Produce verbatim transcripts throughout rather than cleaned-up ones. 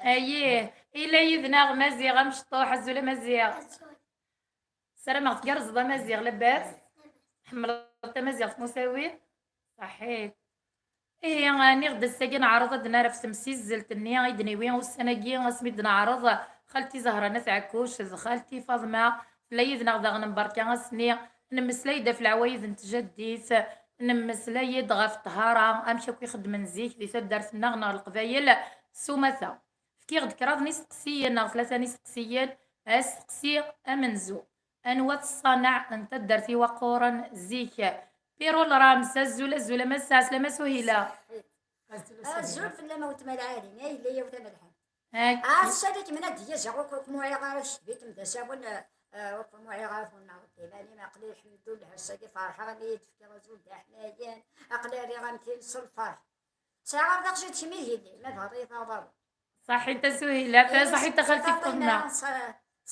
Ayih, illa yid-neɣ Maziɣ amecṭuḥ, azul a Maziɣ. Ssarameɣ tgerrzeḍ a Maziɣ, labas? Tḥemmleḍ tamaziɣt n usawi? Saḥit. Ihi, nniɣ-d ass-agi neɛreḍ ad d-narr ɣef temsizzelt-nni i d-niwi ussan-agi, asmi d-neɛreḍ xalti Zahra n At Ɛekkuc d xalti Faḍma, tella yid-neɣ daɣen Mbarka ass-nni. Nemmeslay-d ɣef leɛwayed n tjaddit, nemmeslay-d ɣef ṭṭhara, amek akk i xeddmen zik di taddart-nneɣ neɣ Leqbayel s umata. Fkiɣ-d kraḍ n isteqsiyen neɣ tlata n isteqsiyen. Asteqsi amenzu: anwa-t ṣṣanaɛ n taddart iwaqquren zik? Pirul Rams, azul, azul a Massa, ɛeslama Suhila. Azul fell-am a weltma lɛali, ay yella yaw tamelḥant. Ass-agi kemmel ad d-yazeɣ ur kem-uɛiɣ ara tecbiṭem d asawen. Ur kem-uɛiɣ ara tunnaɣ d imani, aqli lḥemdullah ass-agi ferḥeɣ mi yi-d-tefkiḍ azul d aḥmayan, aqli rriɣ amtin s lferḥ. Sɛiɣ ar d aqjun d kemm i d yelli, ma tebɣiḍ ad yi-taɣeḍ. Saḥit a Suhila, saḥit a xalti Faḍma.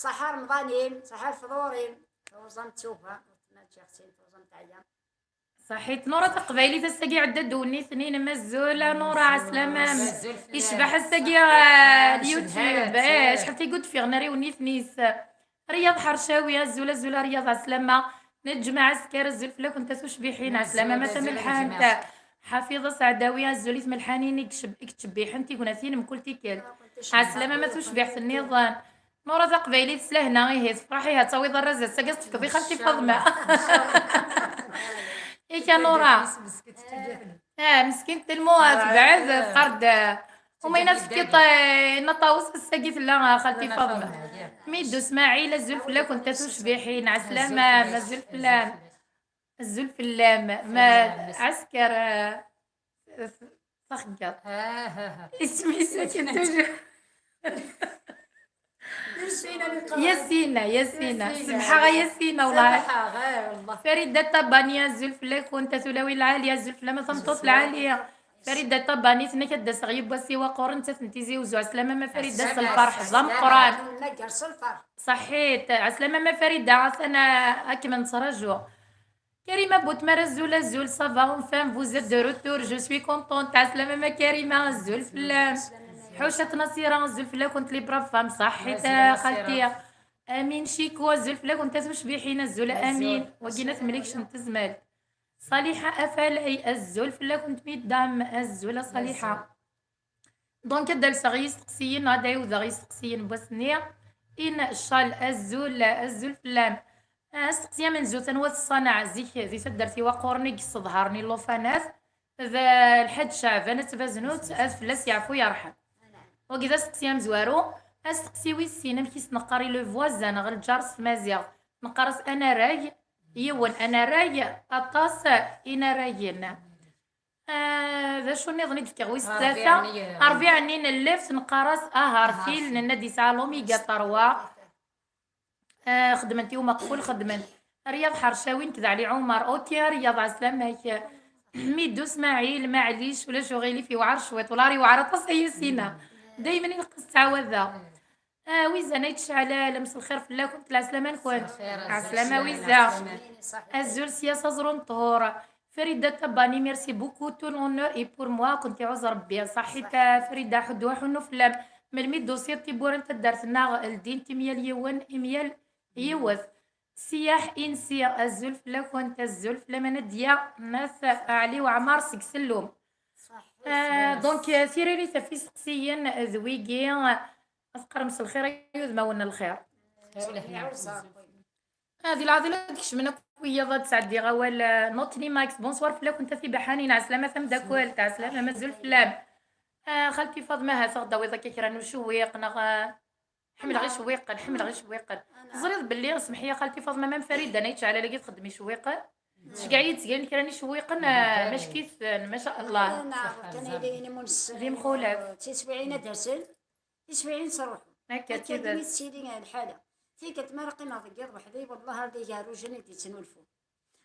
Ṣaḥa remḍan-im, ṣaḥa lefḍur-im. Tuẓam ttuba, ma ččiɣ sin tuẓam teɛya. Saḥit Nura taqbaylit, ass-agi iɛedda-d unnit-nni n mazul a Nura, ɛeslama-m. Yecbeḥ ass-agi, ah, YouTube, eh, acḥal tagi ur d-ffiɣen ara i unnit-nni-s. Riyad Ḥercawi, azul, azul a Riyad, ɛeslama. Neǧmeɛ Askar, azul fell-akent a tucbiḥin, ɛeslama ma tamelḥant. Ḥafiḍ Aseɛdawi, azul i tmelḥanin i yecb-, i yettcebbiḥen tignatin mkul tikkelt. Ɛeslama ma tucbiḥt nniḍen. Nura taqbaylit s lehna, ihi tefreḥ, ihi ad tawiḍ arraz ass-agi ad tefkeḍ i xalti Faḍma. Ika Nura. Ah, meskint lmuɣ tebɛed, teqqar-d, ah, uma yena tefkiḍ, eh, naṭawes ass-agi tella, ah, xalti Faḍma. Midu Smaɛil, azul fell-akent a tucbiḥin, ɛeslama, azul fell-am. Azul fell-am. Ma ɛesker, ah, taxeggaḍt. Isem-is akken toujours. Yasina, Yasina, semḥeɣ a Yasina, wellah. Farida Tabani, azul fell-akent a tulawin lɛali, azul fell-am a tameṭṭut lɛali. Farida Tabani, tenna-k ad d-aseɣ yiwwas iwaqquren, nettat n Tizi Uzzu, ɛeslama ma Farida, s lferḥ d ameqqran. Saḥit, ɛeslama ma Farida, atan ad kem-nettraǧu. Karima Boutmar, azul, azul, ça va, enfin, vous êtes de retour, je suis contente. Ɛeslama ma Karima, azul fell-am. Ḥucat Nasira, azul fell-akent, les braves femmes, saḥit a xalti. Amin Chico, azul fell-akent a tucbiḥin, azul Amin. Wagi n At Mlikec n Tezmalt. Ṣaliḥa Afalay, azul fell-akent, mesdames, azul a Ṣaliḥa. Donc, ad d-alseɣ i yisteqsiyen, ad d-ɛiwdeɣ i yisteqsiyen n wass-nni. Incal, azul, azul fell-am. Ah, asteqsi amenzu, anwa-t ṣṣanaɛ zik di taddart iwaqquren i yesseḍharen i llufanat? D Lḥaǧ Ceɛban At Tbaznut, ad fell-as yeɛfu yerḥem. Wagi d asteqsi amezwaru. Asteqsi wis sin, amek i s-neqqar i le voisin neɣ lǧar s tmaziɣt? Neqqar-as anarag, yiwen, anarag, aṭas inaragen. Ah, d acu nniḍen i d-fkiɣ? Wis tlata, rbiɛ-nni n lleft, neqqar-as ahartil, nenna-d yesɛa l'oméga trois. Ah, xedmen-t i umeqful, xedmen. Ryaḍ Ḥercawi, nekk d Ɛli Ɛumar. Ok, a Ryaḍ, ɛeslama-k. Midu Smaɛil, maɛlic, ulac uɣilif, yewɛer cwiṭ. Wala yewɛer aṭas a Yasina. Daymen i neqqes ttɛawadeɣ. Ah, Wizan Ayt Ceɛlal, mselxir fell-akent, lɛeslama-nkent. Ɛeslama Wiza. Azul sya s Aẓru n Ṭhur. Farida Tabani, merci beaucoup, tout l'honneur est pour moi, kent iɛuẓ Rebbi. Saḥit a Farida, ḥuddu aḥunnu fell-am. Melmi d-tusiḍ tiwwura n taddart-nneɣ ldint imyal yiwen, imyal yiwet. Siyaḥ Insi, azul fell-akent, azul fell-am a Nadya n At Ɛli Waɛmar seg Sellum. Ah, donc, euh, tiririt ɣef yisteqsiyen d wigi, ad teqqarem s lxir ay udmawen n lxir. Ah, di lɛaḍila ad kecmen akk wiyaḍ ad sɛeddiɣ awal, ah, Notni Max, bonsoir fell-akent a tibaḥanin, ɛeslama tameddakelt, ɛeslama mazul fell-am. Ah, xalti Faḍma, ha-t-aɣ-d-tawiḍ akka kra n ucewwiq, neɣ, ah, ḥemmleɣ icewwiqen, ḥemmleɣ icewwiqen. Teẓriḍ belli, semmeḥ-iyi a xalti Faḍma, ma Farida n Ayt Ceɛlal-agi txeddem icewwiqen. Tceggeɛ-iyi-d tgan kra n icewwiqen, ah, mackiten, ma sha Allah. Neɛreḍ kan ayen imunessen. D imxulaf. Tiswiɛin ad d-asen, tiswiɛin sruḥen. Akka d tidet. Akka i d-tettili lḥala. Tikkelt mi ara qqimeɣ deg yiḍ weḥd-i, wellah ar d igerrujen i d-yettnulfu.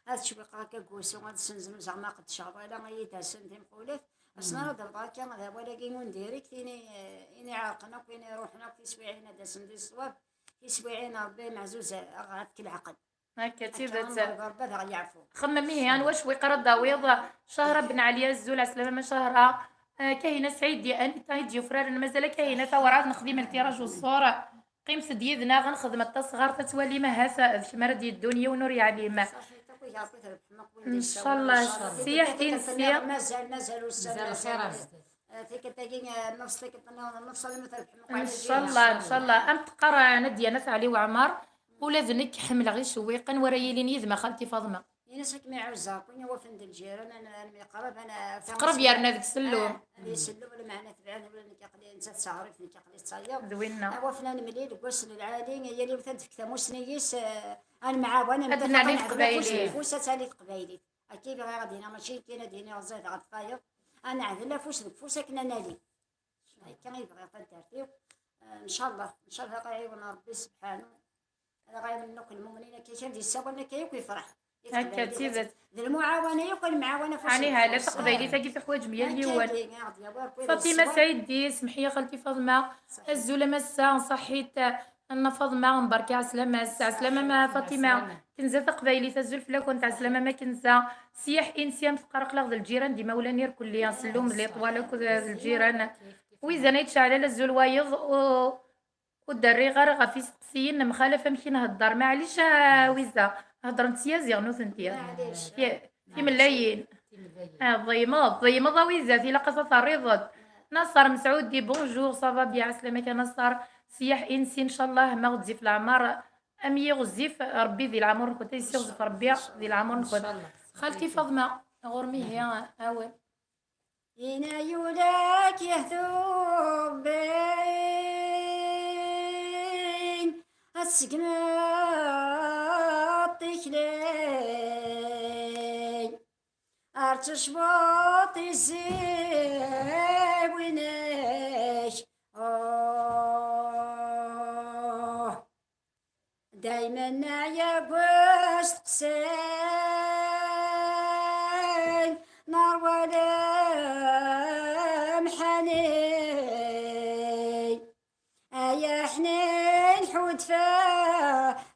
Ad cwiqeɣ akka deg wusu, ad ssenzen zeɛma qeddceɣ wala ad iyi-d-asen d imxulaf. Ass-n ara d-rḍeɣ akka d awal-agi n undirekt, ini, ini iɛerqen akk, ini iruḥen akk, tiswiɛin ad d-asen di ṣṣwab, tiswiɛin Rebbi meɛzuz ad k-leɛqel. Akka d tidet. Rebbi ad aɣ-yeɛfu. Xemmem ihi, anwa acwiq ara d-tawiḍ? Cahra Ben Ɛli, azul, ɛeslama ma Cahra. Kahina Sɛidi, anita i d-yufraren? Mazal a Kahina, tawraɣ nexdim ltiraj u ṣṣur. Qqimet-d yid-neɣ, ad nexdem tasɣart, ad twalim ahat d kemm ara d-yeddun, yiwen ur yeɛlim. Ṣaḥit akk, i Ṛebbi trebḥem akk win d-yessawlen. Ncallah, ncallah. Syaḥ insi. Mazal, mazal ussan, mazal lxir ar zdat. Eh, tikkelt-agi, eh, nefṣ tikkelt-nni, nefṣ almi trebḥem akk. Ncallah, ncallah. Am teqqar, eh, Nadia n At Ɛli Waɛmer, ula d nekk ḥemmleɣ icewwiqen wara yilin yid-m a xalti Faḍma. Ini-as ad kem-iɛuzzeɣ, win iwafen d lǧiran, ad, ad nemyeqrab, ad n-, teqreb yerna deg sellum. Ah, ad isellum, lameɛna tebɛen, ula nekk aql-i netta tettaɛrift, nekk aql-i ttayeɣ. D winna. Awafen ad nemlil deg wass n lɛali, yal yiwet ad d-tefk tamussni-is, eh, ad nemɛawan, ad nɛawen teqbaylit. Afus ad tali teqbaylit. Akka i bɣiɣ ad d-iniɣ, mačči kan ad d-iniɣ ẓid ɣef tayeḍ. Ad neɛdel afus deg ufus akken ad nali. Akka i bɣiɣ taddart-iw. Eh, ncallah, ncallah ad ɣ-iɛiwen Ṛebbi sebḥanu. Ad ɣ-iɛiwen akk lmumnin, akka kan d-yessawalen akka yakk yefreḥ. Akka d tidet. D lmuɛawana yakk, ad nemɛawan afus. Ɛni hala taqbaylit-agi tuḥwaǧem yal yiwen. Akka-agi, i ɣ-d-yawi Ṛebbi. Fatima Saidi, semḥ-iyi a xalti Faḍma. Azul a massa, ṣaḥit a Nna Faḍma, mbarka, ɛeslama-s, ɛeslama ma Fatima. Kenza taqbaylit, azul fell-akent, ɛeslama ma Kenza. Syaḥ insi am teqqar aql-aɣ d lǧiran d imawlan irkelli, sellum d liṭwal akked d lǧiran. Wizan ay tceɛlal azul wayeḍ, u-, ur d-rriɣ ara ɣef isteqsiyen n mxalaf amek i nhedder. Maɛlic a Wiza, heddrent s tyaziɣ nutenti. Maɛlic. Ti-, timellayin. Ah, tḍeymeḍ, tḍeymeḍ a Wiza, ilaq ad t-terriḍ-d. Naṣer Mesɛudi, bonjour, ça va bien, ɛeslama-k a Naṣer. Syaḥ insi, ncallah ma ɣezzif leɛmer am yiɣzif Ṛebbi di leɛmer-nkent, ad yessiɣzef Ṛebbi di leɛmer-nkent. Xalti Faḍma, ɣur-m ihi, awal. Ina yulak yehtubbin, ad tseggmeḍ tikli, ar tecbuḍ tizzibin-ik. Oh. Daymen neɛya deg usteqsay, nerwa lemḥani. Ay aḥnin ḥudfa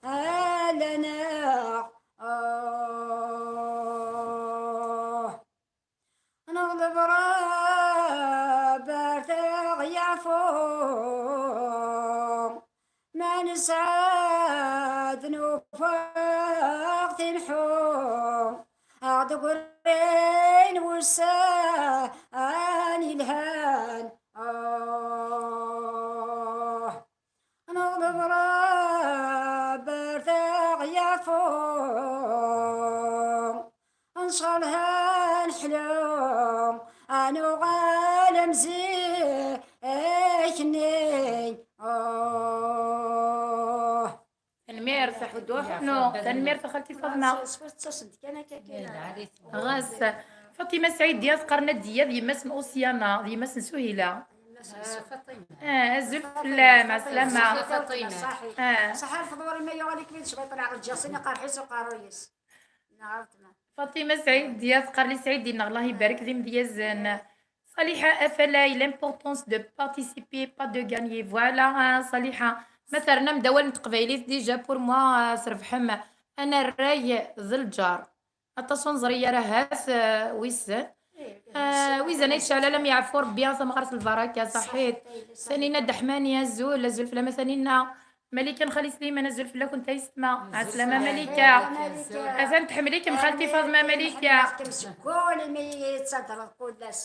alaneɣ. Oh. Neḍleb Ṛebbi ar t-aɣ-yeɛfu, ma nesɛa-d nufa-ɣ timḥu, aɣ-d-grin wussan yelhan. Ah. Neḍleb Ṛebbi ar t-aɣ-yeɛfu, ncallah ad neḥlu, ad nuɣal am zik-nni. Oh. Tanemmirt a Ḥuddu Ḥunnu, tanemmirt a xalti Faḍma. Ɣas Fatima Saɛidi, ad qqaren Nadiya, d yemma-s n Usyana, d yemma-s n Suhila. Ah, azul fell-am, ɛeslama. Ah. Ṣaḥḥa lefḍur, ma yuɣal-ik mi d-cwiṭ, neɣ ǧǧiɣ sin iqerḥ-is uqerruy-is. Neɣ weltma. Fatima Saɛidi, ad qqaren Saɛidi-nneɣ, Allah ibarek, d imedyazen. Ṣaliḥa Afalay, l'importance de participer, pas de gagner. Voilà, ah, Ṣaliḥa. Ma ternam-d awal n teqbaylit, déjà pour moi, ah, trebḥem. Anarag d lǧar. Aṭas ur neẓri ara, ahat, eh, wissen. Eh, wissen ay tceɛlal, am yeɛfu Rebbi, tamɣart lbaraka, ṣaḥit. Tanina Deḥmani, azul, azul fell-am a Tanina. Malika n Xali Sliman, azul fell-akent a yessetma. Ɛeslama Malika. Atan tḥemmel-ikem xalti Faḍma Malika. Ḥemmleɣ-kem seg wul imi i ttadreḍ kul ass.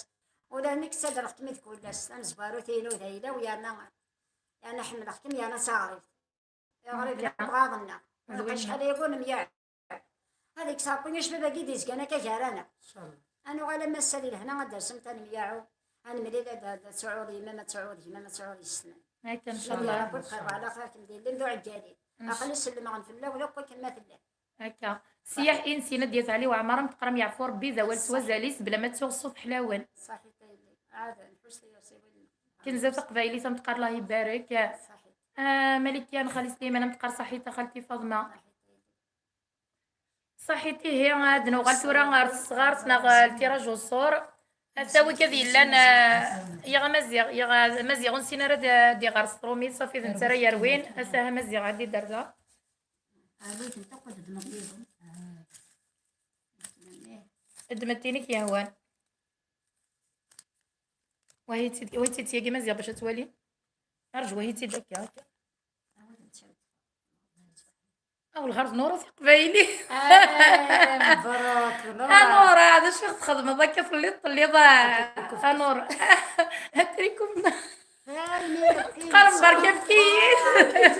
Ula d nekk ttadreɣ-kem-id kul ass. Tamezwarut-inu d ayla-w yerna, yerna ḥemmleɣ-kem yerna d taɣribt. Iɣriben akk mɣaḍen-nneɣ. Naqac ḥala yakan nemyaɛu. Ad ikkes Ṛebbi acbab-agi d-izgan akka gar-aneɣ. Incallah. Ad nuɣal am ass-a di lehna, ad d-tasemt, ad nemyaɛu, ad nemlil, ad, ad, ad tesɛuḍ yemma-m, ad tesɛuḍ gma-m, ad tesɛuḍ yessetma-m. Akka, incallah. Ad yerr Ṛebbi lxir ɣer laxir, kem d ilem d uɛeggali. Inc- Aql-i sellmeɣ fell-awen akk akken ma tellam. Akka. Ṣaḥit. Syaḥ insi Nadiya At Ɛli Waɛmer, am teqqar am yeɛfu Rebbi, d awal s wazal-is, bla ma ttuɣ ṣṣut ḥlawen. Ṣaḥit a yelli. Ɛad, nḥus tiyaṣiwin. Kenza taqbaylit, am teqqar Allah ibarek. Ṣaḥit. Ah, Malika n Xali Sliman, am teqqar ṣaḥit a xalti Faḍma. Ṣaḥit a yelli. Ṣaḥit ihi, ad nuɣal tura ɣer tesɣart neɣ, eh, ltiraj u ṣṣur. Ata wigad yellan, eh, yaɣ amaziɣ, yaɣ amaziɣ ur nessin ara ad, ad iɣer s tṛumit, ṣafi d netta ara yerwin, ata amaziɣ ad iderda. Ddmet tin i k-yehwan. وهي تيد وهي تيد يا كيما زياد باش توالي. رجوه هي تيد هكا هكا. او الغرض نورة في قبايلي. مبروك نورة. نورة، هذا شو تخدم هذاك في اللي طلي ضاع. نورة. هاتريكم. قرب بركة في كيس.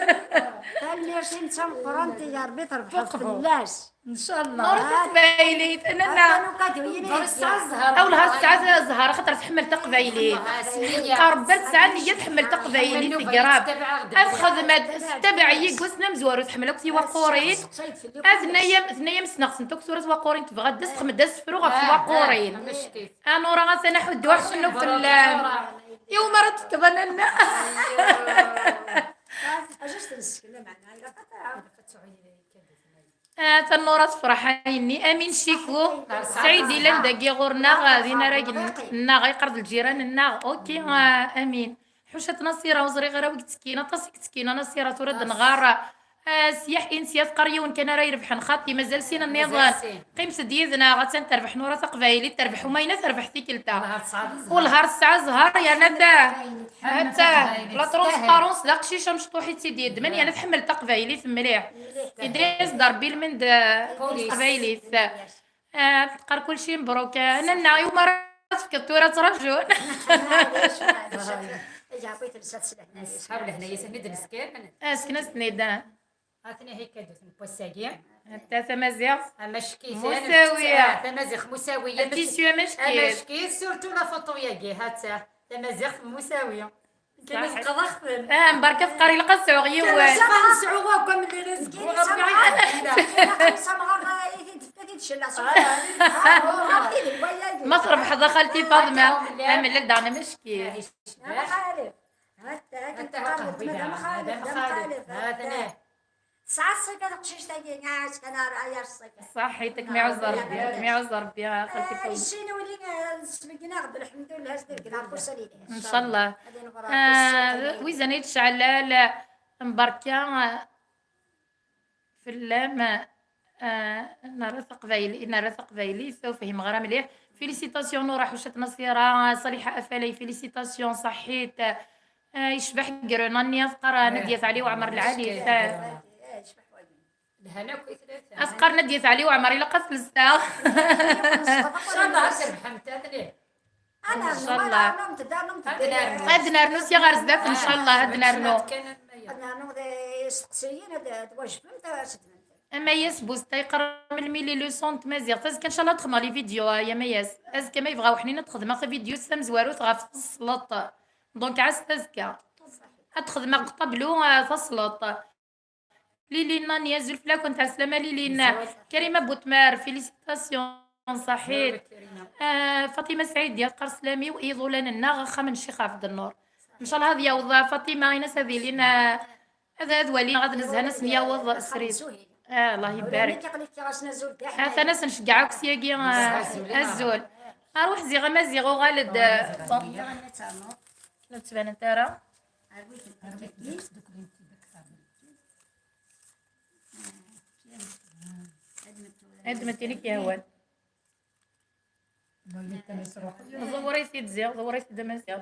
الميرسي نتا مقرانتي يا ربي تربحوا فلاش. ان شاء الله. نورة في قبايلي. انا او نهار الساعه زهر خاطر تحمل تقبايلي. قرب تسعه نيه تحمل تقبايلي في قراب. الخدمه تبع يقوسنا مزوارو تحمل اكتي وقورين. اثنيا اثنيا مسنغ سنتو كسورة وقورين تبغى دس خمد دس فروغ في وقورين. انا راه غاسنا حد واحد شنو في ال يوم راه تكبرنا. اجوز تنسكنا معنا. آه، تنورة تفرح عيني. امين شيكو سعيد الا نداقي غورنا غادي نراك. الناغ يقرض الجيران الناغ. اوكي. آه، امين. حوشة نصيرة وزري غير وقت سكينة طاسك سكينة نصيرة تورد نغارة. آه، سياح انسيات قريون كان راه يربحن خاطي مازال سين النظام. قيمت ديدنا غتان تربح نورة تقبايلي تربح وماينة تربح تيكلتا. والهار الساعة زهر يا نتا. حتى لا ترونسبارونس لا قشيشة مشطوحي تيدي يدمن يا نتحمل تقبايلي مليح. ادريس ضربي المند قبايلي. آه، تقر كل شيء مبروك. انا نعيو مرة تفكت ورا ترجون. صحاب الهنايا سميد السكير. اسكنا سنيدان. هاتني هيك دوت نبوساكي. حتى تمازيغ. اما شكيت مساويه. تمازيغ مساويه. التيسيو اما شكيت. اما شكيت سورتو لا فوتو ياكي هاتا. تمازيغ مساويه. كاين قضاخفن. اه، مباركه في قري القصر غيوان. كاين شغل سعوغه كم اللي رزقي. ما تربح ذا خالتي فاطمه. من للدعنا مشكي. هذا مخالف. هذا مخالف. هذا مخالف. هذا تسعة الصيفة تقشيش تاقي نعاس كان عيار الصيفة. صحيتك ميعوز ربي، ميعوز ربي يا خالتي فاطمه. الشين ولينا سبقنا غد الحمد لله سبقنا كرسلي. ان شاء الله. ويزن يتشعل مباركه. فلام. آه، نرى ثقبايلي، نرى ثقبايلي، سوف فهم غرا مليح. فيليسيتاسيون نورا حوشة نصيرة، صالحة أفالي، فيليسيتاسيون صحيت. آه، يشبح قرون، راني أذكر نديت علي وعمر العالي. الهنا كويس. أذكر نديت علي وعمر إلا قتل الساعة. إن شاء الله تربح أنت. ان شاء الله. هاد نرنو سي غير زداف ان شاء الله هاد نرنو. اما ياس بوستا يقرا من الميلي لو سون تمازيغ تزكى ان شاء الله تخدم لي فيديو يا مياس ازكى ما يبغى وحنين تخدم في فيديو سام زواروت غاف السلط. دونك عاس تزكى تخدم قطبلو فصلط. ليلينا نيازول فلاكون تاع السلامة ليلينا. كريمة بوتمار فيليسيتاسيون صحيت. آه فاطمة سعيد ديال قرص سلامي وإيضولان الناغ خا من الشيخ عبد النور. ان شاء الله هذه يوضا فاطمة اين سبيلين. هذا هذا ولي غاد نزهنا سنياوض سريد. اه الله يبارك. هذا ناس نشجعك سياقي. الزول اروح زيغ ما زيغ وغالد. نتبان انت راه. هاد ما تينك يا هوان. ضوري سيد زيغ ضوري سيد مزيغ.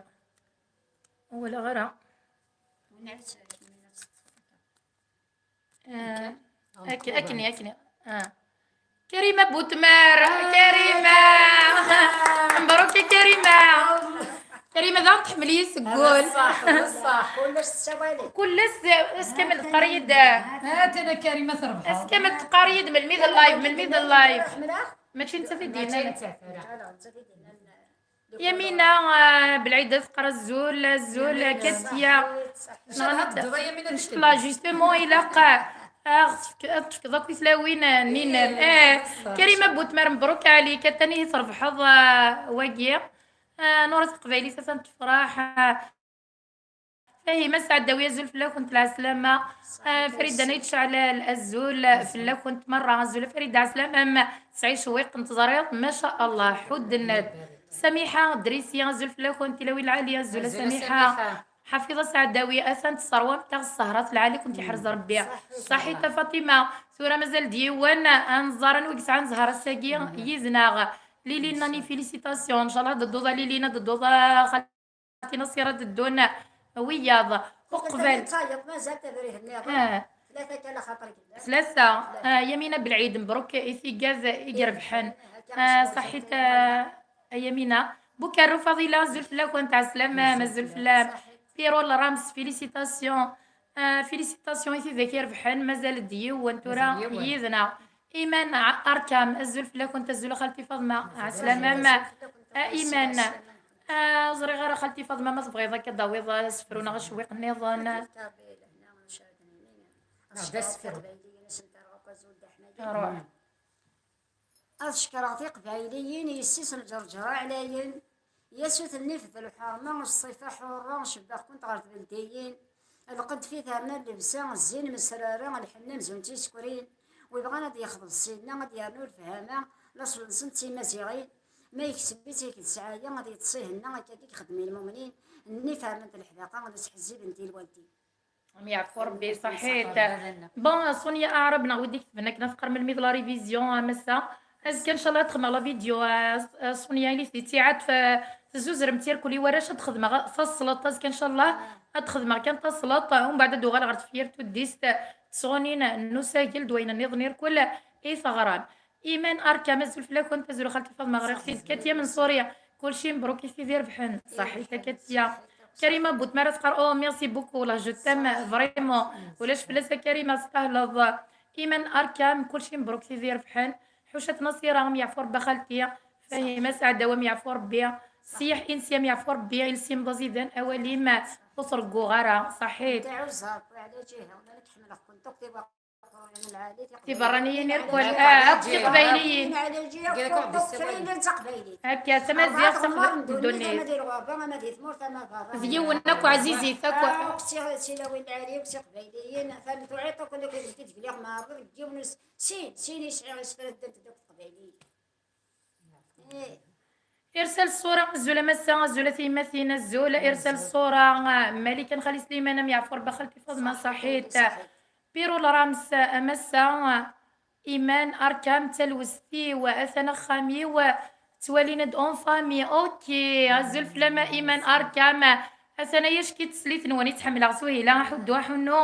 ولا غيرها. آه. أكني أكني آه. كريمه بوتمار. كريمه. مبروك يا كريمه. كريمه ذا تحملي سقول. صح صح. كلش السوالف كلش. اسكمل تقريد. هاتنا كريمه تربح اسكمل تقريد من الميد اللايف من الميد اللايف. ماشي انت في دينا. يمينة. آه، بالعيدة تقرا الزول الزول كاتيا. ان شاء الله جوستومون الا قا. تفكضك ويسلاوين نينان. اه. كريمه بوتمار مبروك عليك تاني تربحض. واقيه. آه، نورة تقبايلي ساسا تفرح. آه، فهيمة سعد داوية الزول فلاكنت العسلامة. آه، فريدة نيت شعلال الزول فلاكنت مرة الزول فريدة عسلامة. سعي شويق انتظري ما شاء الله حد الناد. سميحة دريسية الزول فلاكنت تلاوي العالية الزول سميحة. حفيظة سعد داوية أثنت الثروة تاع السهرات العالي كنت يحرز ربي. صحيت فاطمة. ثورة مازال ديوان أنزار نوكس عن زهرة ساقية يزناغ. ليلينا ني فيليسيتاسيون ان شاء الله ضدوضة ليلينا ضدوضة. Tina Sira d-ddun wiyaḍ. Uqbel. Tayeḍ, mazal tabrit nniḍen. Ah. Tlata kan axaṭer yella. Tlata. Ah, Yamina Belɛid, mbruk i tigad i irebḥen. Ah, ṣaḥit, ah, a Yamina. Bukarru Faḍila, azul fell-akent, ɛeslama, azul fell-am. Pirol Rams, félicitations. Ah, félicitations i tidak irebḥen, mazal-d yiwen tura yid-neɣ. Iman Arkam, azul fell-akent, azul a xalti Faḍma, ɛeslama. Ah, Iman. Ah, ẓriɣ ara xalti Faḍma ma tebɣiḍ akka d-tawiḍ asefru neɣ acewwiq nniḍen. Ruḥ. Ad cekkreɣ tiqbayliyin, yessi-s n Ǧerǧer ɛlayen, yasut nnif d lḥerma, ṣṣifa ḥurra, cebbaɣ-kent ɣer tbeldiyin. Lqedd fi terna llebsa, zzin mesrara, lḥenni amzun d tisekrin. Wi bɣan ad yexḍeb ssinna, ad yernu lefhama, laṣel-nsen d timaziɣin. Ma yekseb-itt-ik d ssɛaya, ad yeṭṭes ihenna, akka i ixeddem i lmumnin. Nnif rnant leḥdaqa, ad as-ḥezzibent di lwaldi. Am yeɛfu Rebbi, ṣaḥit. Bon, Sonia Aɛrab neɣ wid iketben akken afqar melmi d la révision, a massa. Azekka, ncallah, ad xedmeɣ la vidéo, ah, ah, Sonia, ili di ttiɛad, f-, tezzuzremt irkul i warrac, ad xedmeɣ tasleḍt. Azekka, ncallah, ad xedmeɣ kan tasleḍt, umbeɛd ad uɣaleɣ ɣer tefyirt tuddist, d tɣunin n usagel d wayen nniḍen irkul i teɣram. Iman Arkam, azul fell-akent, azul xalti Faḍma, ɣriɣ-t-id. Katia Mensuri, kulci mebruk i tid irebḥen. Ṣaḥit a Katia. Karima Butmara teqqar, oh, merci beaucoup, la je t'aime vraiment. Ulac fell-as a Karima, testahleḍ. Iman Arkam, kulci mebruk tid irebḥen. Ḥucat Nasira, am yeɛfu Rebbi a xalti. Fahima Saɛdawa, am yeɛfu Rebbi. Siyaḥ Insi, am yeɛfu Rebbi. Ilsim d aẓidan, awal-im ur t-regguɣ ara. Ṣaḥit. Tɛuzzeḍ, ɛla ǧiha, ula nekk ḥemmleɣ-kent akk tiberraniyin lɛali, tiberraniyin irkul, ah, tiqbayliyin. Akka, tamaziɣt, taqbaylit n ddunit. D yiwen akk ɛzizit akk. Sin, sin yesɛiɣ isefra ddant deg teqbaylit. Eh. Irsal ṣṣura, azul a massa, azul a tiyemmatin, azul, irsal ṣṣura, ah, Malikan Xali Sliman, am yeɛfu Rebbi a xalti Faḍma, ṣaḥit. Pirul Rams, a massa, Iman Arkam, talwest-iw, atan axxam-iw, ttwalin-d en famille. Ok, azul fell-am a Iman Arkam. Atan ay acki teslit-nwen i tt-ḥemmleɣ, Suhila, aḥuddu, aḥunnu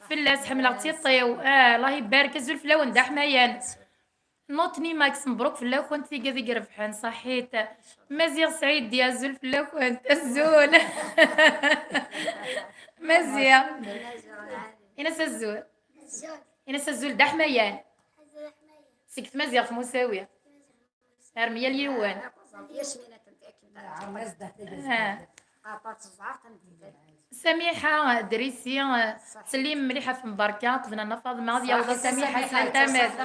fell-as, ḥemmleɣ tiṭ-iw. Ah, Allah ibarek, azul fell-awen, d aḥmayan. Nutni Max, mebruk fell-akent, tigad i irebḥen, ṣaḥit. Maziɣ Sɛidi, azul fell-akent, azul. Maziɣ. Ini-as azul. Ini-as azul d aḥmayan. Seg tmaziɣt Musawi. Ar myal yiwen. Ah. Samiḥa Drisi, ttsellim mliḥ ɣef Mbarka akked Nanna Faḍma, ad yaweḍ Samiḥa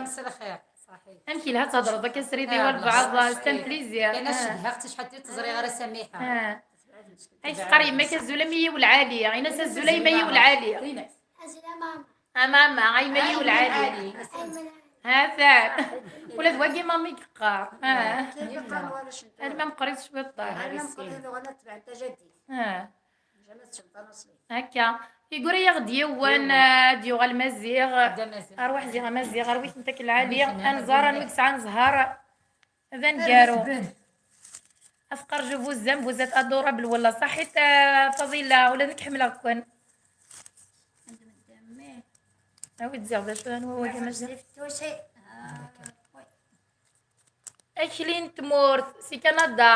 s lxir. Amek yelha thedreḍ akka srid i walbeɛḍ, c'est un plaisir. Yerna cedhaɣ-tt acḥal d ur tt-ẓriɣ ara Samiḥa. Ah. Ay teqqar yemma-k azul a mmi-yi welɛali, ini-as azul a yemma-yi welɛali. Azul a mama. A mama, a yemma-yi welɛali. Hatan. Ula d wagi mami yeqqar. Ah. Alma meqqrit cwiṭ. Ah. Akka. Yeggura-yaɣ-d yiwen, ah, ad yuɣal Maziɣ. Arwaḥ ziɣ a Maziɣ, arwi-tent akk lɛali. Anẓar, anwi yesɛan zzher. D aneggaru. Afqar je vous aime, vous êtes adorable, wallah, ṣaḥit, ah, Faḍila, ula d nekk ḥemmleɣ-ken. Awi-d ziɣ d acu, anwa wagi mazal? Akli n tmurt, si Kanada.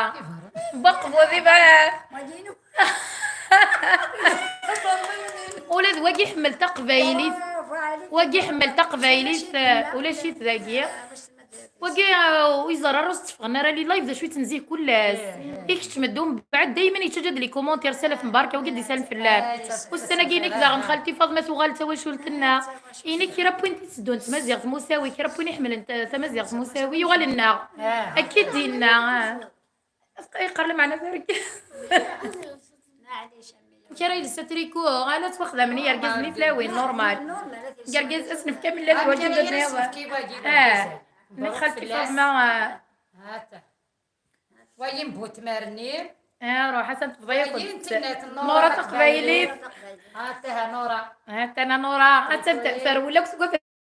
Baqbu di ba-, Ula d wagi ḥemmel taqbaylit. Wagi ḥemmel taqbaylit, eh, ulac-it dagi. Wagi, eh, ur yeẓra ara, ur s-tteffɣen ara les lives, d acu i ttnezih kul ass. I keččem-d umbeɛd, daymen yettaǧǧa-d les commentaires, salaf Mbarka, wagi d-isalen fell-am. Ussan-agi-inek daɣen xalti Faḍma tuɣal d tawacult-nneɣ. Ini kra n win i d-itteddun d tmaziɣt Musawi, kra n win iḥemmlen t-, tamaziɣt Musawi, yuɣal nneɣ. Akka i d-yenna, ah. Iqqar lameɛna d argaz. Amek ara yelsa triko? Ala ttwaxdamen yergazen i tlawin, normal. Yergazen ad s-nefk amellal d wagi d nniḍen. Ah, nekk xalti Faḍma, ah. Wagi n bu tmerni. Ah, ruḥ, atan tebḍa-yakent. Nura taqbaylit. Ataha Nura. Atana Nura, atan terwel akk seg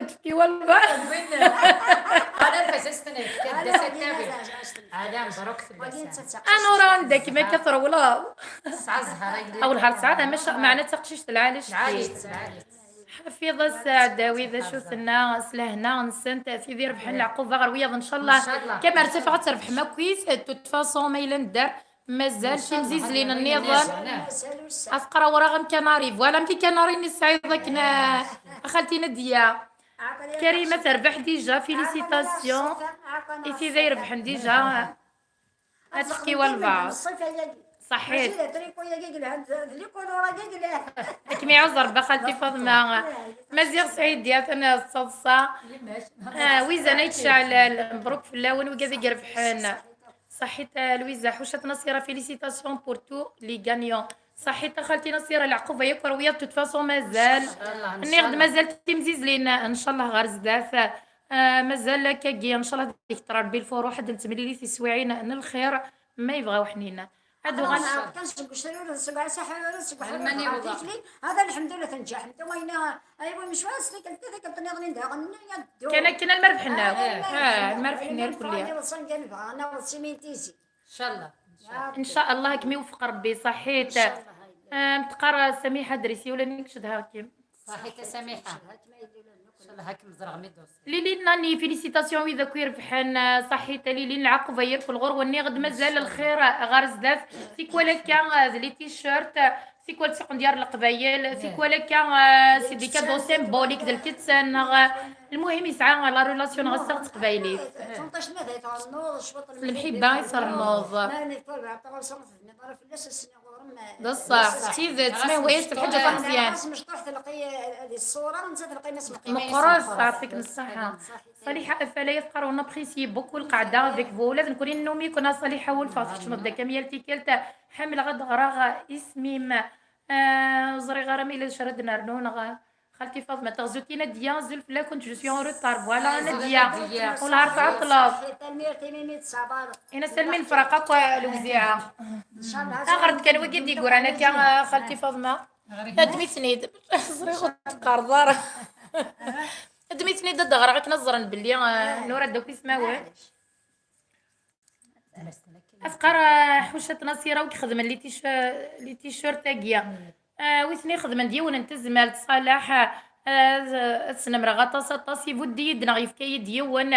tefki walbaɛḍ. Win ara fazastene. Ala, wagi d azal. Ala, mebṛuk fell-as. Anura anda-kem akka trewleḍ? Tesɛa zzheṛ aɣlehar tesɛa, maca meɛna d taqcict lɛali. Lɛali. Ḥafiḍ-as aɛdawi d acu tenna s lehna-nsent, tid irebḥen leɛquba ɣer wiyaḍ, ncallah. Kamer ttafeɣ ad trebḥem akkit. De toute façon, ma yella nedder, mazal timzizlin nniḍen. Afqar awraɣ am kanari, voilà, am kanari-nni tesɛiḍ akken, a xalti Nadia. Karima terbeḥ déjà, félicitations. I tid ay irebḥen déjà, ad tefki walbaɛḍ. Ṣaḥit. Ad kem-iɛuzz Rebbi a xalti Faḍma. Maziɣ Sɛidi atan d taḍsa. Wizan ay tceɛlal, mebruk fell-awen wigad i irebḥen. Ṣaḥit a Lwiza, ḥucat Nasira, félicitations pour tous les gagnants. Ṣaḥit a xalti Nasira, leɛquba yakk ar wiyaḍ, de toute façon mazal. Nniɣ-d mazal timzizlin, ncallah ɣer zdat. Mazal akkagi, ncallah ad ikter Rebbi lfuruḥ, ad nettemlili tiswiɛin n lxir, ma yebɣa uḥnin. Ad uɣal. Kan seg ucrur, seg asaḥur, seg uḥrur, tikli, hada lḥemdullah tenǧaḥ. Nta wayna, aywa, mecwa s tikkelt, tikkelt nniḍen daɣen, yaddu. Kan akken alma rebḥen akk. Ah, alma rebḥen irkelli. Nniḍen sanga nebɣa, naweḍ simin tizi. Ncallah. Ncallah ad kem-iwefq Rebbi, ṣaḥit. Am teqqar Samiḥa Dris, ula nekk cedhaɣ-kem. Ṣaḥit a Samiḥa. Ncallah ad kem-ẓreɣ mi d-tusiḍ. Lili Nani, félicitations wid akk irebḥen, ṣaḥit a Lili, leɛqub ay irkel ɣur-wen, nniɣ-d mazal lxir ɣer zdat. Tikwal akka d les t-shirts, tikwal d tiqendyar n leqbayel, tikwal akka c'est des cadeaux symboliques d lkettan neɣ, lmuhim yesɛa la relation ɣer-s teqbaylit. S lemḥibba i ternuḍ. D ṣṣeḥ, d tidet, ma yehwa-yas lḥaǧ ad taɣ-as lḥaǧa tameẓyant. Meqqret, yeɛṭikem ṣṣeḥḥa. Ṣaliḥa Afalay teqqar on apprécie beaucoup lqaɛda avec vous. Ula d nekkni nennum-iken a Ṣaliḥa, welfeɣ tkecmeḍ-d akka am yal tikkelt. Ḥemmleɣ ad ɣreɣ isem-im. Ah, ur ẓriɣ ara ma yella d acu ara d-nernu neɣ. Xalti Faḍma, teɣzut i Nadia, azul fell-akent, je suis en retard. Voilà, Nadia. Wellah ar tɛeṭṭleḍ. Ini-as almi nefreq akk lewziɛa. Aɣer-d kan wigi d-yeggran akka, xalti Faḍma. Ddem-iten-id. Ẓriɣ ur teqqareḍ ara. Ddem-iten-id ad d-ɣreɣ akken ad ẓren belli, ah, nura-d akk ismawen. Afqar, ah, ḥucat Nasira ur ixedmen les t-shirts, les t-shirts-agi. Ah, wi ten-ixedmen d yiwen n tezmalt, Ṣalaḥ, ah, ad snemreɣ aṭas, aṭas. Ibudd-iyi-d neɣ yefka-yi-d yiwen i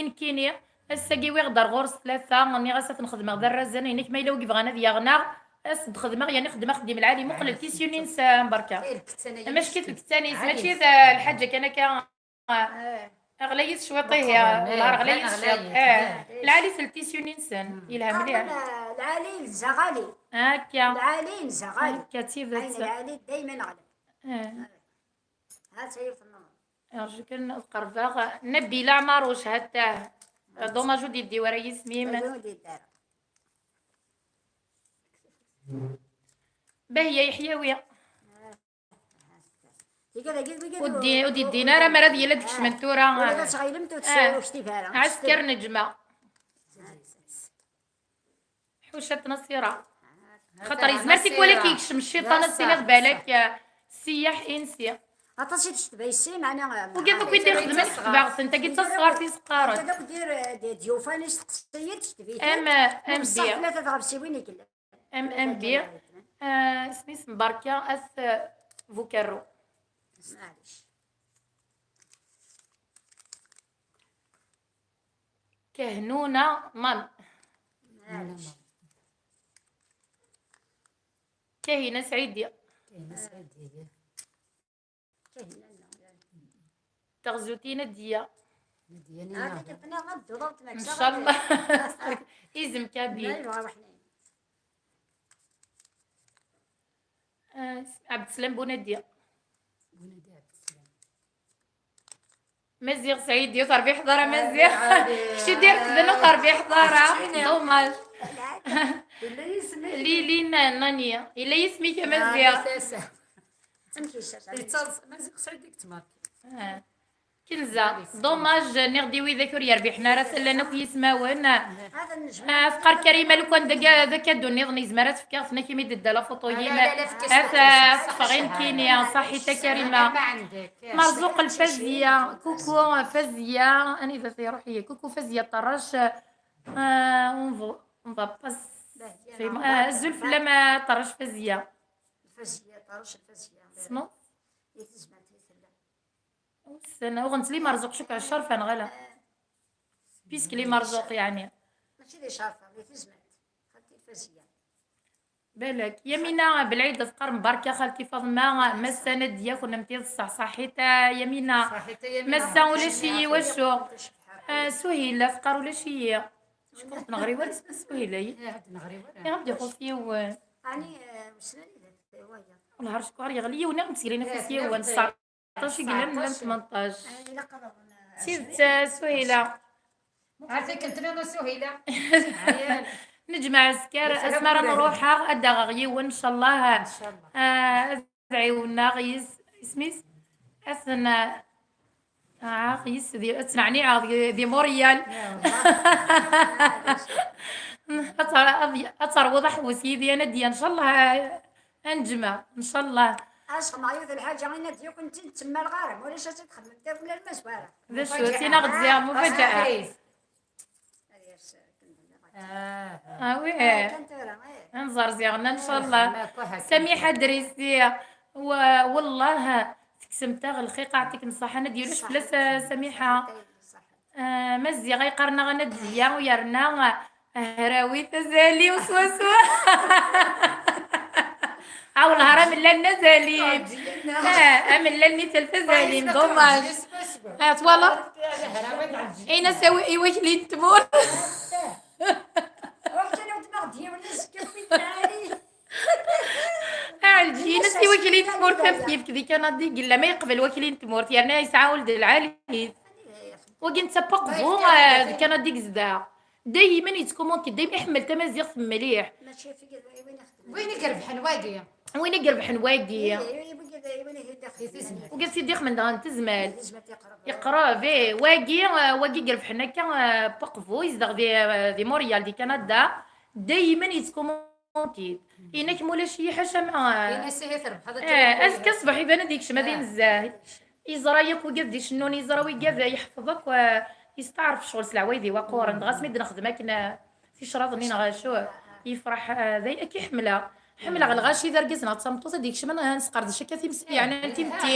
nekkini. Ass-agi wwiɣ-d ar ɣur-s tlata, nniɣ-as ad ten-xedmeɣ d arrazen, inek ma yella wi yebɣan ad yaɣ neɣ ad s-d-xedmeɣ, yerna xedmeɣ axeddim lɛali. Muqel tisyu-nni-nnes, ah, mbarka. Amack-it lkettan-is, mačči d, ah, lḥaǧa kan akka. Ɣlayit cwiṭ, ihi. Wellah ɣlayit cwiṭ. Lɛali-t ltisyu-nni-nsen. Yelha mliḥ. Lɛali yenza ɣali. Akka. Lɛali yenza ɣali. Akka, d tidet. Ayen lɛali dayman ɣlay. Ha-tt-a yiwet nniḍen. Rju kan ad qerbeɣ. Nabila Ɛmaruc, ha-tt-ah. Dommage ur d-yeddi wara yisem-im. Ur d-yeddi ara. Bahya Yeḥyawi. Ur d-, ur d-yeddin ara, mi ara d yili ad kecmen tura. Ɛasker neǧma. Ḥucat Nasira. Xaṭer yezmer tikwal ad k-yekcem cciṭan, ad tiniḍ balak, eh, ssiyaḥ insi. Aṭas i tecteb ayessi, meɛna, eh, ugiɣ akk i d-ixedmen ketbeɣ-tent, tagi d tasɣart i s-qqaren. Ugiɣ akk d-yufan isteqsiyen, tecteb-iten. Am, am bi. Tlata tɣawsiwin i yellan. M M B, eh, isem-is mbarka At Bukarru. Maɛlic. Kahnuna Mami. Maɛlic. Kahina Sɛidi. Kahina Sɛidi. Taɣzut i Nadia. Ncallah. Izem Kabil. Ah, Ɛebdeslam Bunadia. Maziɣ Sɛidi, ur terbiḥeḍ ara Maziɣ. Kečč i d-irefden, ur terbiḥeḍ ara. Dommage. Lili Nani. Yella yisem-ik a Maziɣ. Yettaḍ-, Maziɣ Sɛid deg tmarki. Ah. Kenza, dommage, nniɣ-d i widak ur yerbiḥen ara, llan akk yismawen. Ah, teqqar Karima, lukan d aga-, d akadu nniḍen yezmer ad t-fkeɣ, tenna-k imi d-tedda la photo-yim. Ata teffeɣ i nekkini, ṣaḥit a Karima. Merzuq Lfazya, coucou Fazya, anida iruḥ-iyi? Coucou Fazya Ṭerrac. Ah, on va, on va pas. Ah, azul fell-am a Ṭerrac Fazya. Lfazya, Ṭerrac Lfazya. Tessneḍ? Ussan, uɣent li Merzuq, cukkeɣ ccerfa neɣ ala? Puisque li Merzuq, yeɛni. ماشي li cerfa, li tezmert. خالتي الفازية. Balak. Yamina Belɛid, teqqar mbarka xalti Faḍma, massa Nadya, kunemti d ṣṣeḥ, ṣaḥit a Yamina. صحيت يا مينا. Massa ulac-iyi wacu. Ah, Suhila teqqar ulac-iyi. Cukkeɣ ur tenɣri wara isem Suhila. Iɣ d-ixuṣ yiwen. Ɛni, ah, weslan i dat, wayeḍ. Wellah ar cukkeɣ yeɣli yiwen, iɣ d-tgrin ixuṣ yiwen. Seɛṭac i yellan, llan tmenṭac. Tidet, ah, Suhila. Ar tikkelt-nni a Suhila. Nejmeɛ azekka, asmi ara nruḥ, ad d-aɣeɣ yiwen, ncallah. Ah, ad ɛiwneɣ yis-, isem-is? Ad ten-, ah, yis-, di, ad ten-ɛniɛeɣ di, di Montréal. Ad ter-, ad, ad terwuḍ aḥewwes yid-i, a Nadya, ncallah. Ad nejmeɛ, ncallah. Asxem yiwet lḥaǧa i Nadya, ur kent-id-temmal ɣer, ma ulac ad tt-id-txemmem tirmel arma zwara. D acu, tin aɣ-d ziɣ mufaǧaɛa. Ah, oui. Kan tura, eh. Ad nẓer ziɣen, ncallah. Samiḥa Drisi, wa-, wellah, teksemt-aɣ lxiq, aɛṭikem ṣṣeḥḥa, ad yulac fell-as, a Samiḥa. Ah, Maziɣ ay qqaren-aɣ Nadya, u yerna hrawit azal-iw swaswa. Ah, wellah ar amellal n azal-im. Ah, amellal n ital tazal-im, dommage. Ah, twalaḍ? Ini-as i wakli n tmurt. Ɛelǧin-as i wakli n tmurt, am yefk di Kanada i yella, ma yeqbel wakli n tmurt, yerna yesɛa ul d lɛali. Wagi netta paqbu, ah, di Kanada i yezdeɣ. Daymen yettkumunti, daymen iḥemmel tamaziɣt mliḥ. Win i irebḥen wagi. Win i irebḥen wagi. Wagi s i d-ixmen daɣen tezmal. Yeqreb, eh, wagi, ah, wagi irebḥen akka, ah, paqbu, yezdeɣ di, ah, di Montréal, di Kanada. Daymen yettkumunti. Inek mulac-iyi ḥaca ma. Ini-as ihi trebḥeḍ. Eh, azekka ṣṣbeḥ iban ad yekcem ad inezzeh. Yeẓra yakk wigad d icennun, yeẓra wigad yeḥfeḍ akk, eh, yesteɛref ccɣel s leɛwayed iwaquren. Dɣa asmi d-nexdem akken, eh, ticraḍ-nni neɣ acu, yefreḥ, eh, d ay-, akka i ḥemmleɣ. Ḥemmleɣ lɣaci d argaz neɣ d tameṭṭut ad yekcem ad nesqerdec akka times-, yeɛni timetti.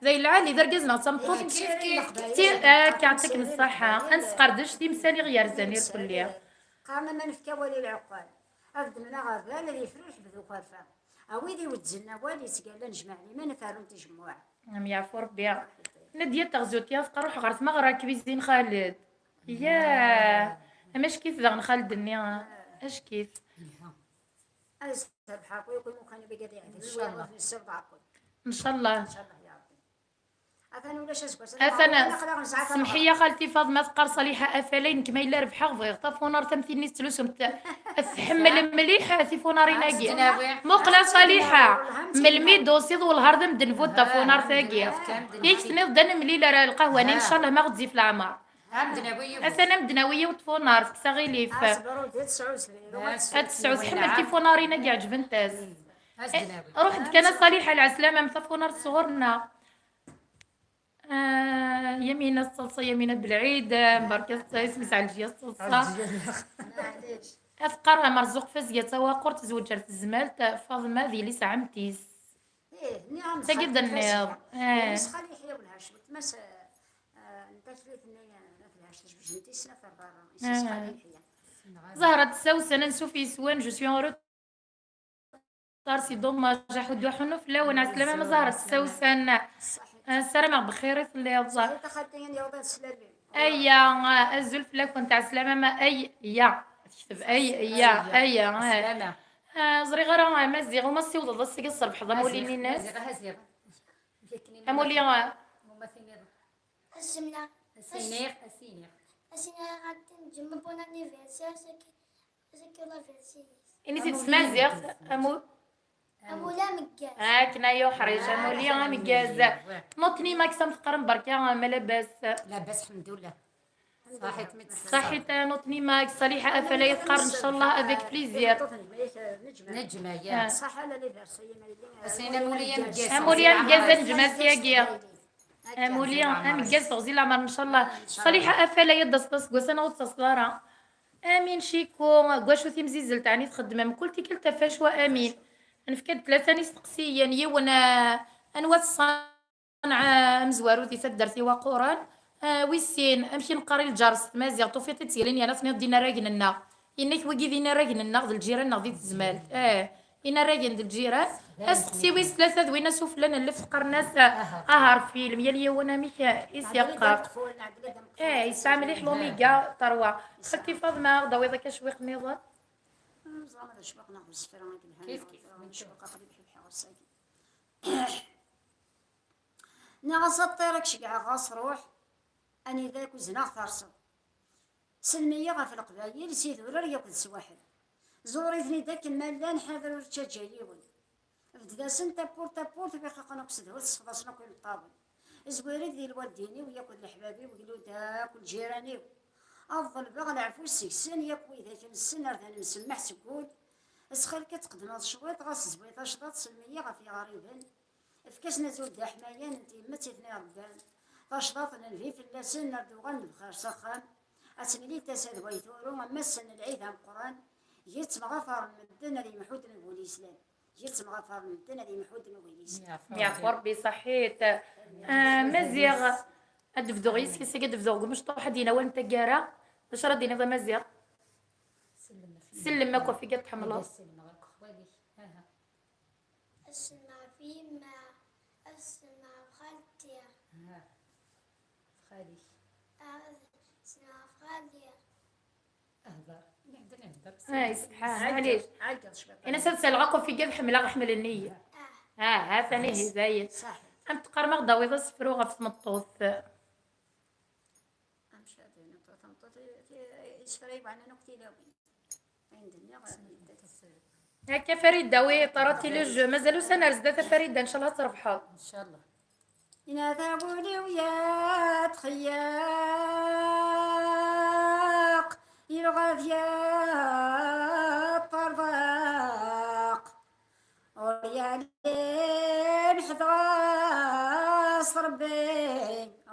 D ay lɛali d argaz neɣ d tameṭṭut. Ti-, akka, aɛṭikem ṣṣeḥḥa. Ad nesqerdec timsal i ɣ-yerzan irkelli. Qqaren aman fk awal i lɛeqqal. Ad ddmen aɣerbal, ad yefru lḥeb d ukerfa. A wid iweddzen awal, yettgallan jmaɛ liman, ad t-rrun tijemmuɛ. Am yeɛfu Rebbi. Nadya Taɣzut, ya teqqar ruḥ ɣer tmeɣra, cuisine Xaled. Ya, amack-it daɣen Xaled-nni, ack-it. Ad yesserbeḥ akk, yakk imukan i bigad iɛedel, ncallah. Ncallah. Ncallah ya Rebbi. Atan ulac aseggas. Atan, semḥ-iyi a xalti Faḍma, teqqar Ṣaliḥa Afalay, nekk ma yella rebḥeɣ bɣiɣ tafunart am tin i tettlusum, t-, tḥemmel mliḥ tifunarin-agi. Muqel a Ṣaliḥa, melmi d-tusiḍ wellah ar d am-d-nbu tafunart-agi. Yak tenniḍ-d ad nemlil ar lqahwa-nni, ncallah ma ɣezzif leɛmer. Atan am-d-nawi yiwet tfunart, kkes aɣilif. Ad tesɛu, tḥemmel tifunarin-agi, ɛeǧbent-as. Ruḥ-d kan a Ṣaliḥa, lɛeslama, am tafunart sɣur-nneɣ. Ah, Yamina Ṣṣaṣa, Yamina Belɛid, ah, mbarka Ṣṣaṣa, isem-is Ɛelǧiya Ṣṣaṣa. Ad teqqar Merzuq Fazya Tawaqurt, tezweǧ ar tezmalt, Faḍma d yelli-s ɛemti-s. Tagi d-tenniḍ. Xali Ḥya Welhac, weltma-s, ah, n taklit-nni, ah, n At Lhac, tejbejent-is snat ar berra, is-is Xali Ḥya. Zahra Tessawsan, ansuf yes-wen, je suis en retard. Ṭar, c'est dommage, aḥuddu aḥunnu fell-awen, ɛeslama ma Zahra Tessawsan. Ah, ssarameɣ bxir i telliḍ. Aya, ah, azul fell-akent, ɛeslama ma ay, ya. Tekteb ay, ya, aya, ah. Ah, ẓriɣ ara, ah, Maziɣ, uma ssiwḍeḍ ass-agi ṣṣerbeḥ d amulli-ines. Amulli, ah. Asiniɣ. Asiniɣ. Asiniɣ, bon anniversaire, c'est que Ini-t-id s tmaziɣt, amu-, amulam Akken ay uḥric, amuli ameggaz. Nutni Max, am teqqarem berka, ma labas? Labas, ḥemdullah. Ṣaḥit mi d-, ṣaḥit, nutni Max, Ṣaliḥa Afalay teqqar, ncallah, avec plaisir. Neǧma, ya. Ah. Ṣaḥa la les versets, amuli ameggaz. Amuli ameggaz, a Neǧma, syagi. Amuli ameggaz, teɣzi leɛmer, ncallah. Ṣaliḥa Afalay, ad d-taseḍ aseggas-a neɣ ur d-taseḍ ara? Amin Ciku, deg wacu timzizzelt ɛni txeddmem? Kul tikkelt ɣef wacu, amin. Nefka-d tlata n isteqsiyen, yiwen, ah, anwa ṣṣenɛ, ah, amezwaru di taddart Iwaquren? Ah, wis sin, amek i neqqar i lǧar s tmaziɣt? Tufiḍ-t-id s yelin yerna tenniḍ-d inaragen-nneɣ. Inna-k wigi d inaragen-nneɣ, d lǧiran-nneɣ di tezmalt. Ah, inaragen d lǧiran. Asteqsi wis tlata d win asufella n lleft qqaren-as, ah, aharfilm. Yal yiwen amek, ah, i s-yeqqar. Eh, yesɛa mliḥ l'oméga trois. Xalti Faḍma, ad awiḍ akka cwiq nniḍen? Ur neẓri ma d acwiq neɣ d isefra i yelhan. Kif, kif. Neɣ d acwiq aql-i bḥibḥeɣ ass-agi. Nniɣ-as a ṭṭir ad k-ceggɛeɣ ɣas ruḥ, anida k-uzneɣ terseḍ. Sellem-iyi ɣef leqbayel s idurar yakk d swaḥel. Ẓur-iten-id akken ma llan, ḥader ur ttaǧǧa yiwen. Bded-asen tawwurt tawwurt, wixaqen akk s ddhut, sfeḍ-asen akk imeṭṭawen. Zwir-it di lwaldin-iw yakk d leḥbab-iw, gluda akk lǧiran-iw. Ad ḍelbeɣ leɛfu seg-sen yakk widak nessen ar d nemsemmeḥ seg wul. Ttxil-k ad tqeddmeḍ cwiṭ, ɣas zwi tacḍaḍt, sellem-iyi ɣef yiɣriben. Efk-asen azul d aḥmayan n tyemmat i ten-iṛebban. Tacḍaḍt n nnbi fell-asen, ar d-uɣalen bxir s axxam. Ad temlil tasa d way turu, am ass-n lɛid ameqqran. Gar ttemɣafaren medden ad yemḥu ddnub n lislam. Gar ttemɣafaren medden ad yemḥu ddnub n lislam. Yeɛfu Rebbi, ṣaḥit. Ah, Maziɣ, ad d-bduɣ yis-k, ass-agi ad d-bduɣ deg umecṭuḥ, ad d-yini awal n taggara. D acu ara d-tiniḍ a Maziɣ? Sellem akk ɣef i tḥemmleḍ. Ad sellmeɣ akk xwali. Aha. Ad sellmeɣ ɣef yemma, ad sellmeɣ ɣef xalti. Aha. Ɣef xali-k. Ad sellmeɣ ɣef xali. Ahder. Nehder, nehder. Ay, subḥan, ɛeggeḍ, maɛlic. Ɛeggeḍ cwiṭ. Ini-as ad saleɣ akk ɣef i ḥemmleɣ, ḥemmlen-iyi. Ah. Ah, ha-t-an ihi, dayen. Ṣaḥit. Am teqqarem ad aɣ-d-tawiḍ asefru ɣef tmeṭṭut. Amcad, tameṭṭut, i, i, isefra yebɛen akk tilawin. Ayen d-nniɣ, akka Farida, wi ṭara tili jeu. Mazal ussan ar zdat a Farida, ncallah ad trebḥeḍ. Ncallah. Inat a wul-iw ya txeyyeq, ilɣa ya ṭṭerḍeq. Ur yɛlim ḥed ɣas Rebbi.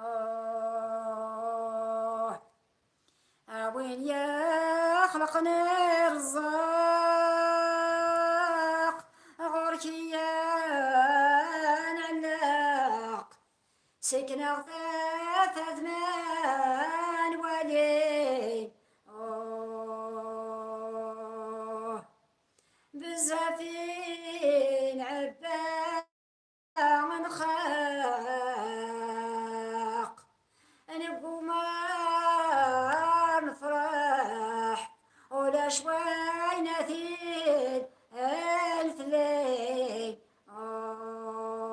Uh. A win yaxleqen irẓeq, ɣur-k i nɛelleq. Ssekneɣ tafat ma nwali. Uh. Bezzaf i nɛebba nxaq, negguma nefreḥ, ulac wayen ad t-id-, ad neflay. Uh.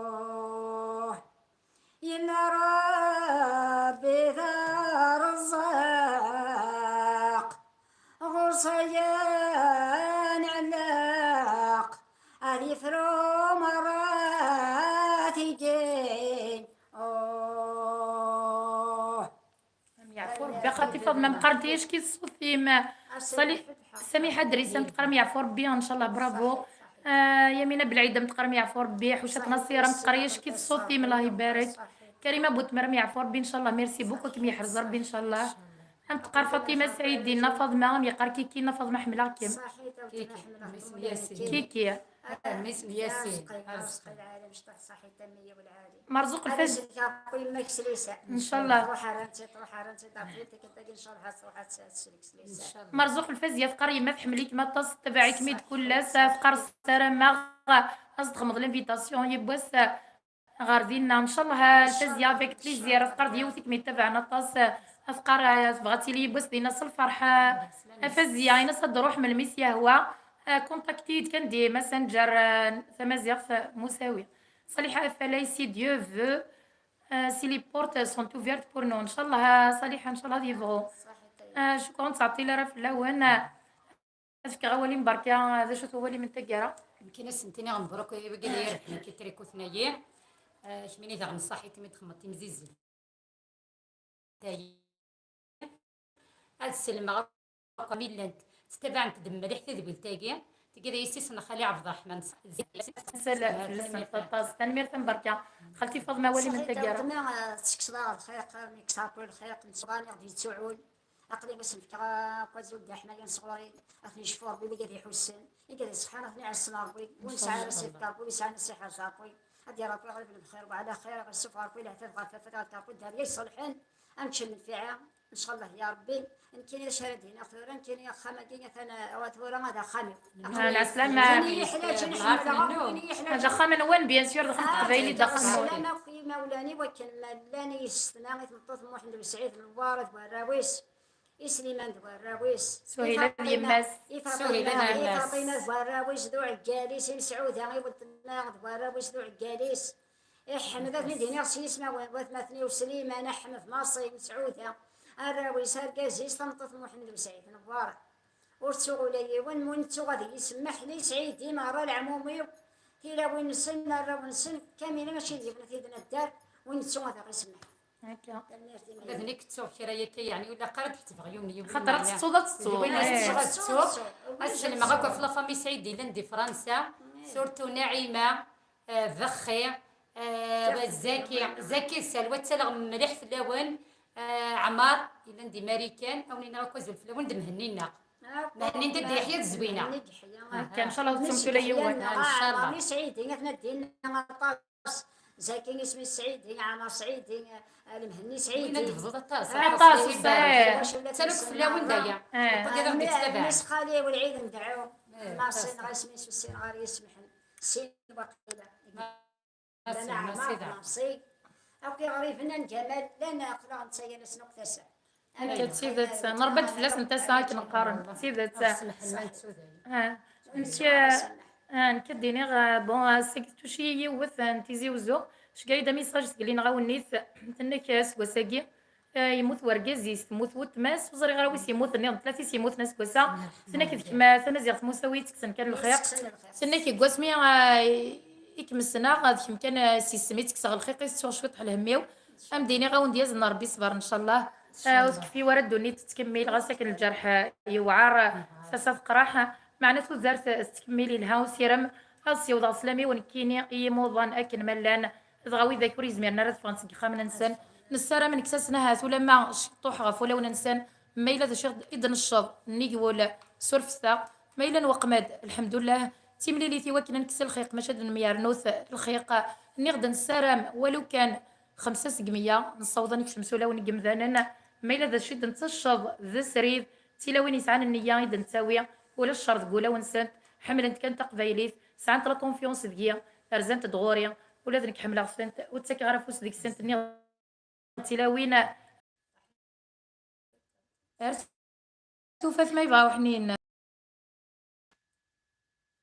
Yenna Rebbi d arezzaq, ɣur-s aya nɛelleq, ad yefru merra tigi. Uh. Am yeɛfu Rebbi, xaṭi Faḍma, meqqar-d ticki ṣṣut-im. Sali-, Samiḥa Dris, am teqqarem yeɛfu Rebbi, ncallah, bravo. Ah, Yamina Belɛid, am teqqarem yeɛfu Rebbi. Ḥucat Nasir, am teqqar ticki ṣṣut-im, Allah ibarek. Karima Butmer, am yeɛfu Rebbi, ncallah, merci beaucoup, ad kem-yeḥrez Rebbi, ncallah. Am teqqar Faṭima Saɛidi, Nna Faḍma, am yeqqar Kiki, Nna Faḍma, ḥemmleɣ-kem. Kiki. Kiki. Mmi-s n Yasin. Arezqi, arezqi lɛali, mecṭuḥ ṣaḥit a mmi-w lɛali. Merzuq Lfaz. Ad isellek ɣef yemma-k s lisan. Ncallah. Truḥ ar ansi, truḥ ar ansi, ɣef yemma-k ad tagi, ncallah, ad truḥ ad tt-, ad tsellek s lisan. Ncallah. Merzuq Lfaz, ya teqqar yemma tḥemmel-ikem aṭas, tettabaɛ-ikem-id kul ass, teqqar ssarameɣ ad s-d-txedmeḍ l'invitation yiwwas ɣer dinna. Ncallah, Lfazya, avec plaisir. Ad teqqar d yiwet i kem-yettabaɛen aṭas. Ad teqqar, eh, tebɣa ad tili yiwwas dinna s lferḥ. A Fazya, ini-as ad d-ruḥ melmi s-yehwa. Eh, contacti-yi-d kan di Messenger, eh, tamaziɣt, eh, Musawi. Ṣaliḥa Afalay, si Dieu veut, eh, si les portes sont ouvertes pour nous. Ncallah, eh, Ṣaliḥa, ncallah ad yebɣu. Eh, cukkeɣ ur nettɛeṭṭil ara fell-awen. Eh, Ad fkeɣ awal-im berka, d acu-t wawal-im n taggara? Mkin asen-tini mebruk i wigi d irebḥen ki trikutnayi. Kmini daɣen ṣaḥit mi d-xemmeḍ timzizzelt. Ad sellmeɣ akk mi llant ttabaɛent-d mliḥ tadwilt-agi. Tigi d yessi-s n xali Ɛebderreḥman. Nsal fell-asent aṭas. Tanemmirt am berka. Xalti Faḍma, wali n taggara. Tessekseḍ-aɣ lxiq, mi yekkes Ṛebbi lxiq, nettɣani ɣ-d-yettuɛul. Aql-i asen-fkeɣ akk azul d aḥmayan sɣur-i, ad ten-yecfu Ṛebbi, wigi ad iḥussen, wigi ad iṣeḥḥan, ad ten-iɛessen Ṛebbi, win sɛan ad s-ifk Ṛebbi, win sɛan ad s-iḥrez Ṛebbi, ad d-yerr Ṛebbi ɣer lebxir, وعلى خير, ad issufeɣ Ṛebbi leɛtab ɣer tafat, ɣer taqut, dderya iṣelḥen, ad nečč lmenfiɛa, ncallah ya Ṛebbi. Nekkini d acu ara d-iniɣ tura, nekkini axxam-agi atan, wa tura ad axxam-iw. Ɛla sslama. Win i yi-iḥlaǧen, ḥemmleɣ akk win i yi-iḥlaǧen. D axxam-nwen, bien sûr, d axxam n teqbaylit, d axxam-nwen. Ɛla sslama akk i yimawlan-iw akken ma llan, i yessetma, i tmeṭṭut n Muḥend Usɛid Newwara d warraw-is, i Sliman d warraw-is, Suhila d yemma-s. I Faṭima, Suhila d yemma-s. I Faṭima d warraw-is d uɛeggal-is, i Mesɛuda, i weltma d warraw-is d uɛeggal-is. Iḥmed, ad ten-id-iniɣ s yisem, a wa-, watmaten-iw Sliman, Ḥmed, Maṣi, Mesɛuda, arraw-is, argaz-is, tameṭṭut n Muḥend Usɛid Newwara. Ur ttuɣ ula yiwen, win ttuɣ ad iyi-semmeḥ, li Sɛidi, merra leɛmum-iw, tilawin-nsen, arraw-nsen, kamila, mačči d yiwen ad t-id-nadder, win ttuɣ ad aɣ-isemmeḥ. Akka. Tanemmirt i Ula d nekk ttuɣ kra yakka, yeɛni, ur ilaq ara ad ḥesbeɣ yiwen yiwen. Xaṭer ad tettuḍ, ad tettuḍ. Win ad tettuɣ, ad tettuɣ. Ad sellmeɣ akk ɣef la famille Sɛidi yellan di Fransa, surtout Naɛima, eh, Bexxi, eh, Zaki, Zaki Salwa, ttaleɣ mliḥ fell-awen, eh, Ɛmar, yellan di Marikan, a wen-iniɣ akk azul fell-awen, d Mhenni-nneɣ. Mhenni n Dda Yeḥya d Zwina. Akka, ncallah ur tettum ula yiwen. Ncallah. Ɛmar, Sɛidi, atna ddin aṭas. Zaki isem-is Sɛidi, Ɛmar Sɛidi, eh, Mhenni Sɛidi. Win ad tebẓeḍ aṭas, aṭas, aṭas, aṭas, ibarek. Ttaleɣ fell-awen daya. Wagi ad aɣ-d-yettabaɛen. Mmi-s xali Welɛid Ndeɛɛu. Maṣi neɣ isem-is ussin ɣer yisem-nsen. Sin waqila. Maṣi, Llan Maṣi Ɛmar, da. Maṣi. Akk iɣriben n Ǧamal, llan aql-aɣ netta yal ass akk tasa. Akka d tidet, nṛebba-d fell-asen tasa akken qqaren. D tidet. Ah, nekk, ah, nekk ad d-iniɣ, ah, bon, ah, seg tuci yiwet, ah, n Tizi Uzzu, cegga-yi-d amisaj seg Linaɣ Awennit, tenna-k, ah, seg wass-agi, ah, yemmut wergaz-is, temmut weltma-s, ur ẓriɣ ara wi s-yemmuten, nniɣ-d tlata i s-yemmuten aseggas-a, tenna-k d kemm, ah, tamaziɣt Musawi, ttekksen kan lxiq, tenna-k deg wasmi, ah, i kem-ssneɣ, d kemm kan, ah, s yisem i ttekkseɣ lxiq, i tettuɣ cwiṭ lhemm-iw, am d-iniɣ a wen-d-yazen Ṛebbi ṣṣber, ncallah. Ah, ur tekfi wara ddunit tettkemmil, ɣas akken lǧerḥ, ah, yewɛer, ah, tasa teqreḥ, meɛna tudert, ah, tettkemmil, ilha usirem. Ad ssiwḍeɣ sslam-iw nekkini i yimuḍan akken ma llan, dɣa widak ur yezmiren ara ad ffɣen seg yixxamen-nsen. Nessaram nekkes-asen ahat ulamma ciṭṭuḥ ɣef wulawen-nsen, ma yella d acu i d-necceḍ nnig wul, surfet-aɣ, ma yella nweqqem-d, lḥemdullah. Timlilit i wakken ad nekkes lxiq, maca ad nemyernut lxiq. Nniɣ-d nessaram walu kan xemsa seg meyya, nessaweḍ ad nekcem s ulawen n yemdanen. Ma yella d acu i d-nettecceḍ d srid, d tilawin yesɛan nniya i d-nettawi, ulac ccer deg wulawen-nsent, ḥemmlent kan taqbaylit, sɛant la confiance deg-i, rzant-d ɣur-i, ula d nekk ḥemmleɣ-tent, ur ttakeɣ ara afus deg-sent, nniɣ d tilawin ar tufat ma yebɣa uḥnin.